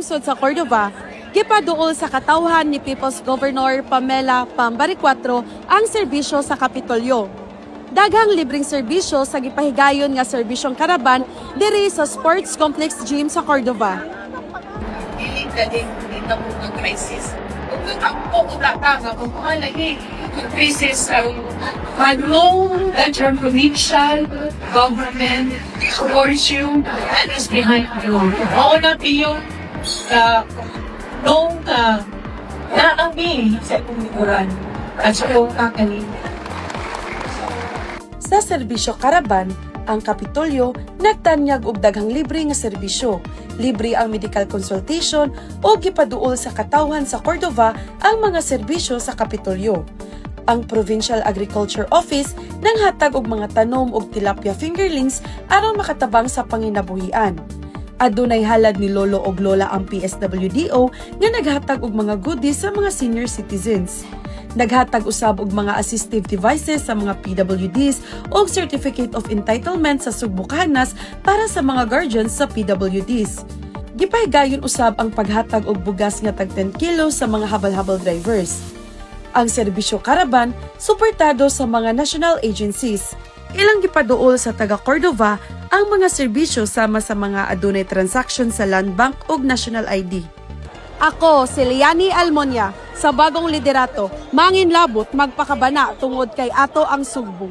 lungsod sa Cordova, gipaduol sa katawhan ni People's Governor Pamela Pam Baricuatro ang serbisyo sa Kapitolyo. Daghang libreng serbisyo sa gipahigayon nga serbisyong karaban diri sa Sports Complex Gym sa Cordova. Dili galing dito mo ng crisis. Kung natampo ko ta nga kung lagi ang crisis ang know that your provincial government supports you and is behind you. Mao na yung nung naami sa imong likuran at sa iyong kakalinga. Sa serbisyo karaban, ang Kapitolyo nagtanyag og daghang libre nga serbisyo. Libre ang medical consultation o gipaduol sa katawhan sa Cordova ang mga serbisyo sa Kapitolyo. Ang Provincial Agriculture Office nanghatag og mga tanom og tilapia fingerlings aron makatabang sa panginabuhian. Adunay halad ni lolo og lola ang PSWDO nga naghatag og mga goodies sa mga senior citizens. Naghatag usab og mga assistive devices sa mga PWDs og Certificate of Entitlement sa Sugbukanas para sa mga guardians sa PWDs. Gipahigayon usab ang paghatag og bugas nga tag 10 kilos sa mga habal-habal drivers. Ang serbisyo karaban suportado sa mga national agencies. Ilang gipaduol sa taga Cordova ang mga serbisyo sama sa mga adunay transaction sa Land Bank ug National ID. Ako si Liani Almonia sa bagong liderato, mangin labot magpakabana tungod kay ato ang Sugbo.